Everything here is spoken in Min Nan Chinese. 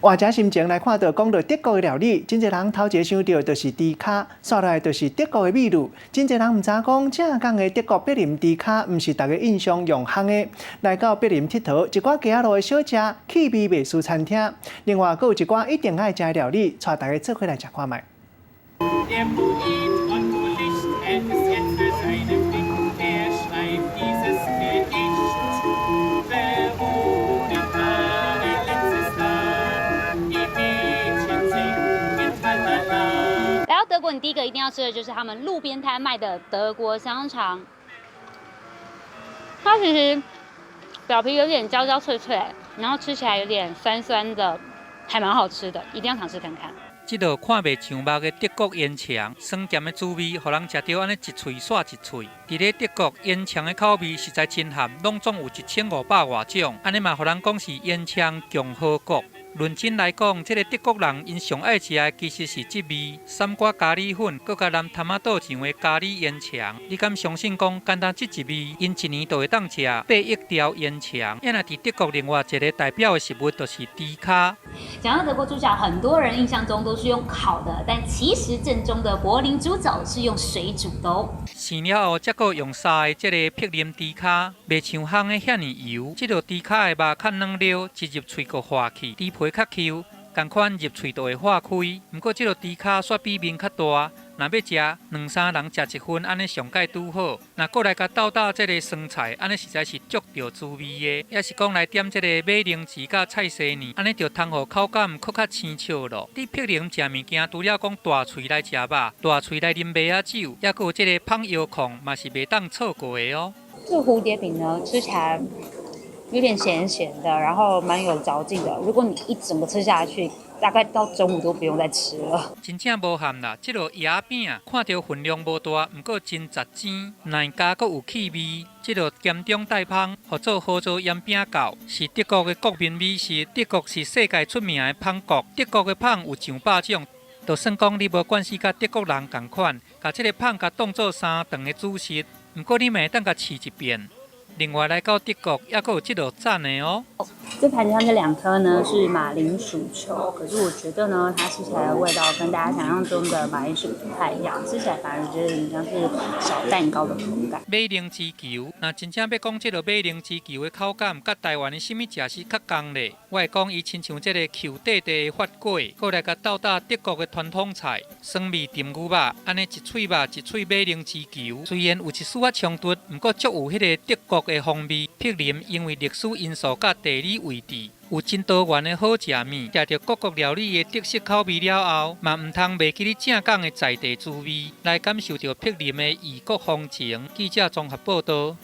換隻心情來看著講著德國的料理，真濟人頭一個想著就是豬跤，紲落來就是德國的美女。真濟人毋知講正港的德國柏林豬跤，毋是逐家印象用烘的。來到柏林𨑨迌，一寡街仔路的小食、氣味袂輸餐廳，另外閣有一寡一定愛食的料理，帶大家做伙來食看覓。 Der Poet Otto Licht hält es jetzt für seine Pflicht, er schreibt dieses Gedicht. Veronika, der Lenz ist da, die Mädchen singen tralala. 來到德國，你第一個一定要吃的就是他們路邊攤賣的德國香腸。它其實表皮有點焦焦脆脆，然後吃起來有點酸酸的，還蠻好吃的，一定要嘗試看看。這道看袂像肉的德國煙腸，酸鹹的滋味，予人食著按呢一喙煞一喙。佇咧德國，煙腸的口味實在真鹹，攏總有1500外種，按呢嘛予人講是煙腸共和國。論真來講，這个德國人𪜶上愛食的其實是這味三瓜咖喱粉，閣佮淋頭仔醬的咖喱煙腸。你敢相信講，單單這一味，𪜶一年就會當食8億條煙腸？啊若佇德國另外一个代表的食物就是豬跤。講到德國豬腳，很多人印象中都是用烤的，但其實正宗的柏林豬腳是用水煮的哦。生了後，才閣用煠的這个柏林豬跤，袂像烘的遐爾油。這个豬跤的肉較軟溜，一入喙就化去，豬皮較 Q，仝款入喙就會化開。毋過這个豬跤煞比面較大，若欲食兩三人食一份，按呢上蓋拄好。若閣來共鬥搭這个酸菜，按呢實在是足著滋味的。抑是講來點這个馬鈴薯佮菜西呢，按呢就通予口感閣較生笑咯。佇柏林食物件，除了講大喙來食肉，大喙來啉麥仔酒，抑閣有這个芳搖炕，嘛是袂當錯過的哦。這個蝴蝶餅呢，吃起來有點鹹鹹的，然後蠻有嚼勁的。如果你一整個吃下去，大概到中午都不用再吃了。真正無餡啦，這个椰餅看著份量無大，毋過真實鮮，奶加閣有氣味。這个鹹中帶芳，號做好做鹽餅餃，是德國的國民美食。德國是世界出名的芳國，德國的芳有上百種。就算講你無慣勢佮德國人仝款，共這个芳共當做三頓的主食，毋過你嘛會當共試一遍。另外來到德國，猶閣有這道讚的哦。這盤子上這兩顆呢是馬鈴薯球，可是我覺得呢，它吃起來的味道跟大家想象中的馬鈴薯不太一樣，吃起來反而覺得像是小蛋糕的口感。馬鈴薯球，若真正欲講這个馬鈴薯球的口感，佮台灣的啥物食食較仝咧？我會講伊親像這个 Q 塊塊的法粿，閣來共鬥搭德國的傳統菜，酸味甜牛肉，按呢一喙肉一喙馬鈴薯球，雖然有一絲仔衝突，毋過足有彼个德國的風味。柏林因為歷史因素佮地理位置，有真多元的好食物，食著各國料理的特色口味了後，嘛毋通袂記得正港的在地滋味，來感受著柏林的異國風情。記者綜合報導。